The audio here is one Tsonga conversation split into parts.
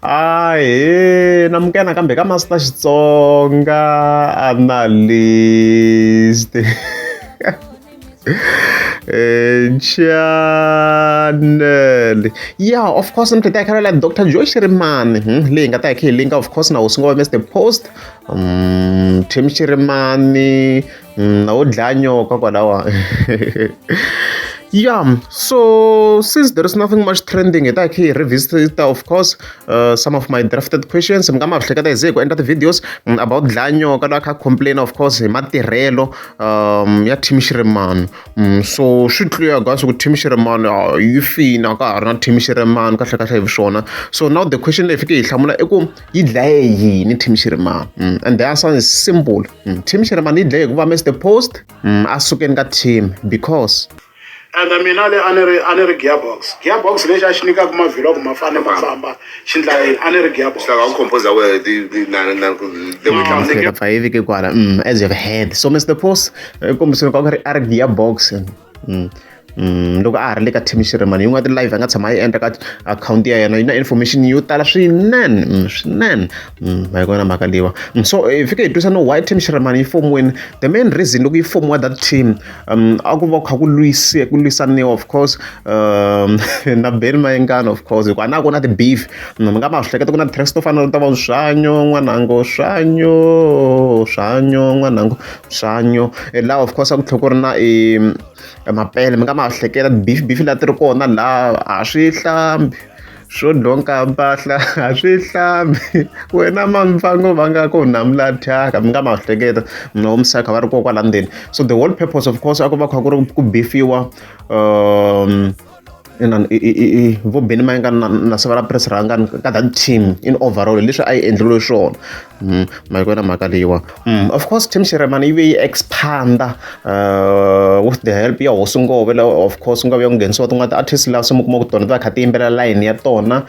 Ahee namukela nakambe ka Master Xitsonga Analyst channel yeah of course ni ta khala la Dr Joe Shirimani leyi nga ta hi kha hi linka of course na hosi ngova Mr Post Tim Shirimani na wo dlaya nyoka kwalawa yeah so since there is nothing much trending hi ta hi kha hi revisit of course some of my drafted questions mi nga ma hleketa hi ze hi ku endla ti-videos about dlaya nyoka loyi a kha complain of course hi matirhelo ya team Shirimani so swi clear guys ku team Shirimani yi fini a ka ha ri na team Shirimani kahle kahle hi swona so now the question leyi fike hi hlamula i ku yi dlaye yini team Shirimani and the answer is simple team Shirimani yi dlaye hikuva Mr Post a sukeni ka team because ende mina le a ni ri gearbox gearbox lexi a xi nyikaka mavhilwa ku ma fane ma famba xi ndla yini a ni ri gearbox Hlaka u compose we ti ti na na le Okay, pfa yi vike kwala as you have heard so Mr Post kombiseni ka ku ri a ri gearbox loko a ha ri le ka team Shirimani yin'wana ti-live a nga tshama a yi endla ka akhawunti ya yena yi na information yo tala swinene swinene ma yi kona mhaka leyiwa so hi fike hi twisa no why team Shirimani yi fomiwini the main reason loko yi fomiwa that team a ku va kha ku lwisi ku lwisaniwa of course na Benny Mayengani of course hikuva na ku na ti-beef mi nga ma swi hleketa ku na ti-tracks to fana na ta va swanyo n'wanango swanyo swanyo n'wanango swanyo laha of course a ku tlhela ku ri na i mapele mi nga ma hleketa beef beef laha ti ri kona laha a swi hlambi swo donka mpahla a swi hlambi wena mamfango va nga ku namula thyaka mi nga ma hleketa na wo musaka va ri kona kwala ndzeni so the whole purpose of course a ku va kha ku ri ku beefiwa inani i vo Benny Mayengani na Sivara Prince Rhangani ka that team in overall leswi a yi endleriwe swona ma yi kona mhaka leyiwa of course team Shirimani yi ve yi expanda with the help ya hosi Ngove la of course Ngove ya ku nghenisiwa tin'wana ti-artist laha se mi kuma ku tona ti va kha ti yimbelela line ya tona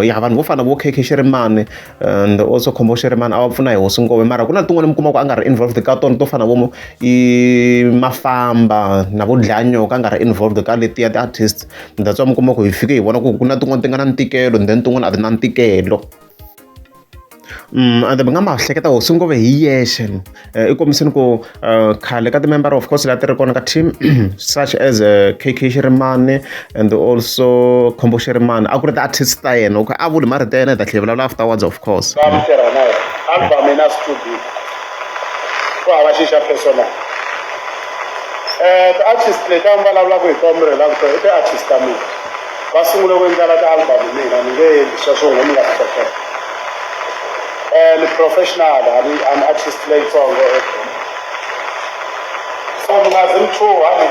ya vanhu vo fana vo KK Shirimani and also Khombo Shirimani a va pfuna hi hosi Ngove mara ku na tin'wani mi kuma ku a nga ri involved ka tona to fana vo i Mafamba na vo dlaya nyoka a nga ri involved ka letiya ti-artist that's why mi kuma ku hi fike hi vona ku ku na tin'wana ti nga na ntikelo then tin'wana a ti na ntikelo and mi nga ma hleketa hosi Ngove hi yexe i kombiseni ku khale ka ti-member of course laha ti ri kona ka team such as KK Shirimani and also Khombo Shirimani a ku ri ti-artist ta yena okay a vuli marito ya yena hi ta tlhela hi vulavula afterwards of course va mi tirha na yena album yi na studio ku hava xi xa personal ti-artist leti a mi vulavulaka hi tona mi rilaka tona i ti-artist ta mina va sungule ku endlela ti-album mina ni nge endli sweswo n'wina mi nga swi hleketa ni professional a ni a ni artist leyitsongo so mi nga zi mi chuha ni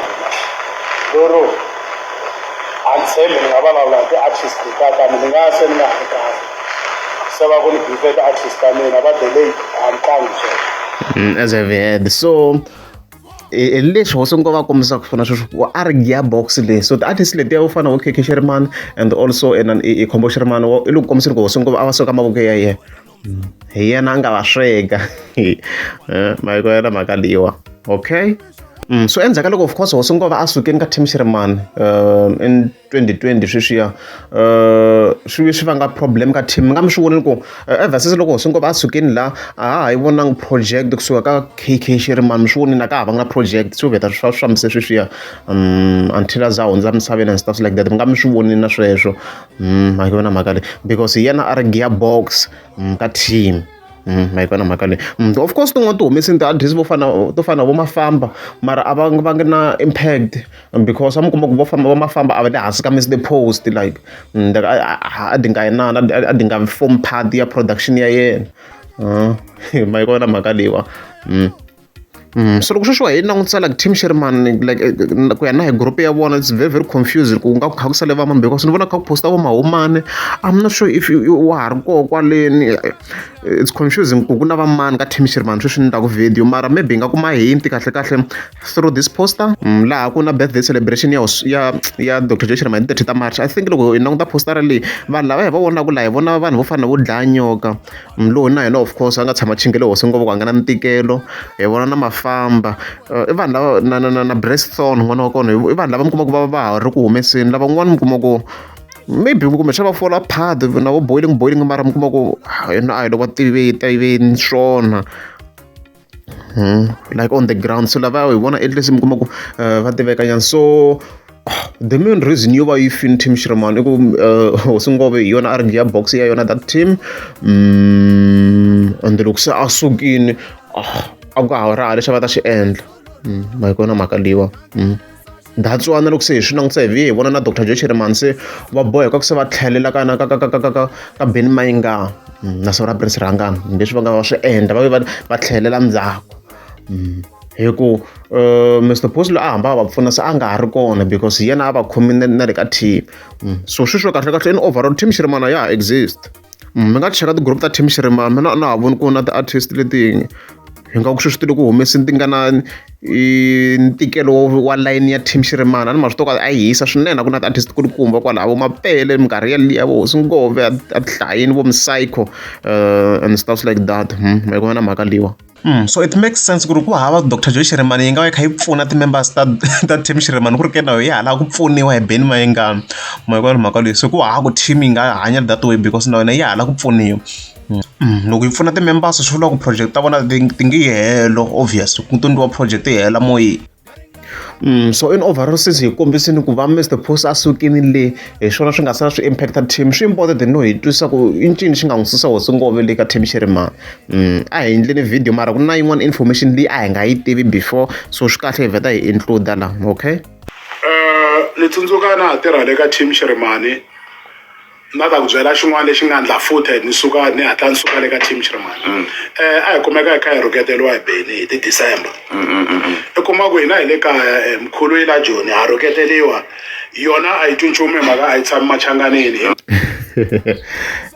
loro a ni tshembi ni nga vulavula hi ti-artist letiya ta mina ni nga se ni nga ha ri kahle se va ku ni bife ti-artist ta mina va the late a ni tlangi sweswo As I've heard so hi leswi hosi ngo va kombisaka swona sweswo ku a ri gearbox leyi so ti-artist letiya vo fana vo KK Shirimani and also i Khombo Shirimani i le ku kombiseni ku hosi ngopfu a va suka mavoko ya yena hi yena a nga va sweka ma yi yena mhaka leyiwa okay so endzhaku ka loko of course hosi ngova a sukeni ka team Shirimani in 2020 sweswiya swi ve swi vanga problem ka team mi nga mi swi vonile ku ever since loko hosi ngova a sukeni la a ha ha yi vonangi project kusuka ka KK Shirimani mi swi vonile a ka ha vanga na project swi vheta swi fambise sweswiya until a za a hundza misaveni and stuff like that mi nga mi swi vonile na sweswo ma yi vona mhaka leyi because hi yena a ri gearbox ka team ma yi vona mhaka leyi of course tin'wana ti humesini ti-artist vo fana to fana vo Mafamba mara a va vangi na impact because a mi kuma ku vo famba vo Mafamba a va le hansi ka Mr Post like a dinga inani a dinga form part ya production ya yena ma yi vona mhaka leyiwa so loko sweswiwa hi langutisa like team Shirimani like ku ya na hi group ya vona it's very very confusing ku nga ku kha ku sale va mani because ni vona kha ku posta vo Mahumani I'm not sure if wa ha ri koho kwaleni it's confusing ku ku na va mani ka team Shirimani sweswi ni endlaku video mara maybe hi nga kuma hint kahle kahle through this poster laha ku na birthday celebration ya ya Dr Joe Shirimani hi 30 ta March I think loko hi languta postara leyi vanhu lava hi va vonaka laha hi vona vanhu vo fana na vo dlaya nyoka lowu na yena of course a nga tshama chingele hosi ngopfu ku a nga na ntikelo hi vona na Mafamba i vanhu lava na na na na Bresthorn n'wana wa kona i vanhu lava mi kuma ku va va ha ri ku humeseni lavan'wana mi kuma ku Maybe kumbexana va fola pad na vo boiling boiling mara mi kuma ku hina a hi loko va tiveni swona. Like on the ground so lava hi vona at least mi kuma ku va tiveka nyana so the main reason yo va yi fini team Shirimani i ku hosi Ngove hi yona a ri gear box ya yona that team and loko se a sukile a ku ha ri hava lexi a va ta xi endla ma yi kona mhaka leyiwa. That's why na loko se hi swi langutisa hi vuye hi vona na Doctor Joe Shirimani se va boheka ku se va tlhelela ka na ka ka ka ka ka ka ka Benny Mayengani na siku ra Prince Rhangani leswi va nga va swi endla va ve va va tlhelela ndzhaku hi ku Mister Post loyi a hamba a va pfuna se a nga ha ri kona because hi yena a va khomile na le ka team so sweswo kahlekahle in overall team Shirimani a ya ha exist. Mi nga cheka ti-group ta team Shirimani mina a na ha voni ku na ti-artist leti hi nga ku sweswi ti le ku humeseni ti nga na ntikelo wa layeni ya team Shirimani a ni ma swi tiva ku a yi hisa swinene a ku na ti-artist kulukumba kwalaho vo Mapele minkarhi yaliya vo Hosi Ngove a ti hlayini vo Psycho and stuff like that ma yi vona mhaka leyiwa. So it makes sense ku ri ku hava Doctor Joe Shirimani yi nga va yi kha yi pfuna ti-members ta ta team Shirimani ku ri ke na yo ya ha lava ku pfuniwa hi Benny Mayengani ma yi vona mhaka leyi se ku hava ku team yi nga hanya that way because na yona ya ha lava ku pfuniwa. Loko yi pfuna ti-members swi vula ku project ta vona ti ti nge yi helo obvious ku to endliwa project yi hela moyeni. So in overall since hi kombisini ku va Mister Post a sukile le hi swona swi nga sala swi impact team swi important no hi twisisa ku i ncini xi nga n'wi susa hosi Ngove le ka team Shirimani. A hi endleni video mara ku na yin'wana information leyi a hi nga yi tivi before so swi kahle hi vheta hi include la okay. Ni tsundzuka na ha tirha le ka team Shirimani na ta ku byela xin'wana lexi nga ndla futhi ni suka ni hatla ni suka le ka team Shirimani a hi kumeka hi kha hi rhuketeriwa hi Benny hi ti-December i kuma ku hina hi le kaya mkhulu yi la Joni ha rhuketeriwa yona a yi twi nchumu hi mhaka a yi tshami machanganini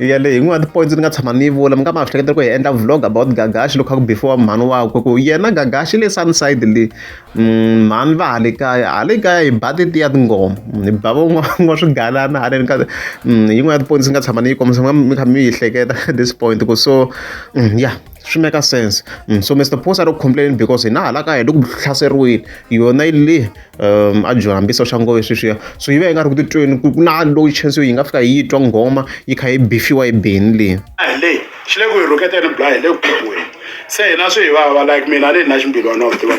ya leyi yin'wana ya ti-points ni nga tshama ni yi vula mi nga ma hleketa ku hi endla vlog about Gagashi loko kha ku bifiwa mhani wakwe ku yena Gagashi le Sunnyside le Mhani va hale kaya hale kaya hi ba tetiya tinghoma hi ba vo n'wa swigalana haleni ka yin'wana ya ti-points ni nga tshama ni yi kombisa mi kha mi yi hleketa this point ku so ya swi make sense so Mister Post a ri ku complain because hina hala kaya hi le ku hlaseriweni yona yi le a Joni xa ngove sweswiya so yi va yi nga ri ku titweni ku na low chance yo yi nga fika yi twa nghoma yi kha yi bifiwa hi Benny leyi. Hi leyi xi le ku hi rhuketeni bra hi le ku bifiweni se hina swi hi vava like mina ni na ximbilwana wa tiva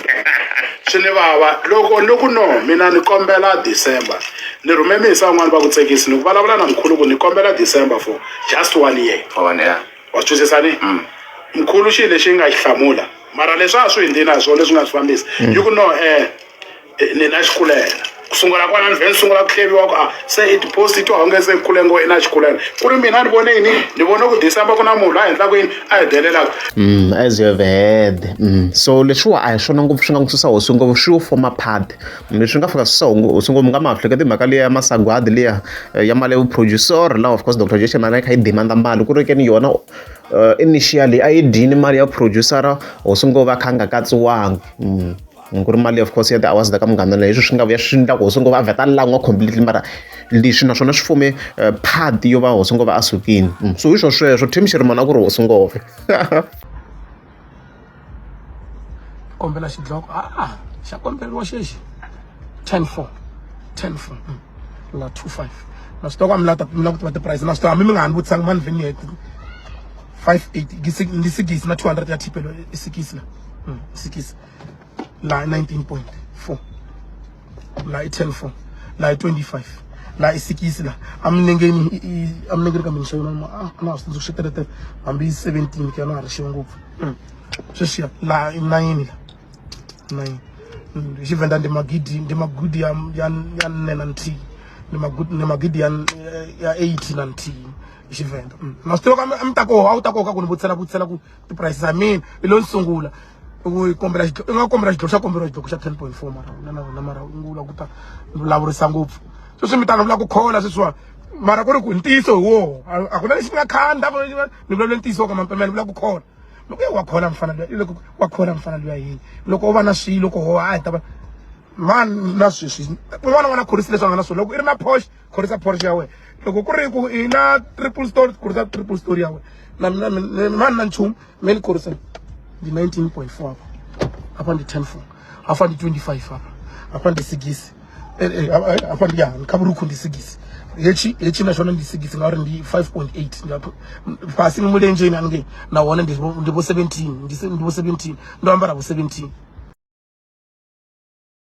swi ni vava loko ni ku no mina ni kombela December ni rhume mihisa van'wani va ku tsekisi ni ku vulavula na mkhulu ku ni kombela December for just one year For one year. Wa swi twisisa ni mkhulu xilo lexi nga xi hlamula mara leswi a swi hundzini a hi swona leswi nga swi fambisa yi ku no ni na xikulela ku sungula kwala ni vhe ni sungula ku hleviwa ku a se i ti-post ti onge se kule ngo i na xikulela ku ri mina ni vone yini ni vone ku December ku na munhu loyi a endlaka yini a hi delelaka. As you have heard so leswiwa a hi swona ngopfu swi nga n'wi susa hosi ngopfu swi yo form-a part leswi nga fika susa hosi ngopfu mi nga ma ha hleketi mhaka liya ya masagwadi liya ya mali ya vu-producer laha of course Doctor Joe Shirimani a yi kha yi demand mali ku ri ke ni yona initially a yi dyini mali ya producer hosi ngopfu a kha a nga katsiwangi. Ku ri mali of course ya ti-awards ta ka Munghana Lonene hi swona swi nga vuya swi endla ku hosi Ngove a vheta a lan'wa completely mara leswi naswona swi fome part yo va hosi Ngove a sukile so hi swo sweswo team Shirimani a ku ri hosi Ngove. Kombela xidloko a xa komberiwa xexi 10 4 10 4 la 2 5 na swi tiva ku a mi lava mi lava ku tiva ti-price na swi tiva hambi mi nga ha ni vutisanga mani vheni heti 5 8 ndi sikisi na 200 ya thipelo i sikisi la sikisi la i 19.4 la i 10 4 la i 25 la i sikisi la aminengeni aminengeni kambe nxavo na a na swi tsundzuxa teretere hambi i 17 ke na ha ri xiwe ngopfu sweswiya la i 9 la 9 hi Xivenda ndi magidi ndi magidi ya ya ya nne na nthihi ndi magidi ndi magidi ya ya 80 na nthihi hi Xivenda na swi tiva ku a mi ta koho a wu ta koho ka ku ni vutisela vutisela ku ti-price ta mina i lo ni sungula u kombela i nga kombela xidloko xa komberiwa xidloko xa 10.4 mara na na wena mara u ngula ku ta vulavurisa ngopfu sweswi mi ta ni vula ku khola sweswiwani mara ku ri ku ntiyiso hi woho a ku na lexi ni nga khanda ku ni vulavule ntiyiso ka mampela ni vula ku khola loko ye wa khola mfana luya loko wa khola mfana luya yini loko o va na swilo loko ho a hi ta va mani na sweswi un'wana na un'wana a khorisi leswi a nga na swona loko i ri na Porsche khorisa Porsche ya wena loko ku ri ku i na triple story khorisa triple story ya wena na mina mani na nchumu me ni khorisa ndi 19.4 apa apa ndi 10.4 apa ndi 25 apa apa ndi 6 apa ndi ya nkhaburukhu ndi 6 Hetshi hetshi na tshone ndi 6 ngauri ndi 5.8 fhasi mulenzheni haningei, nahone ndi vho 17, ndi vho 17, ndo ambara vho 17.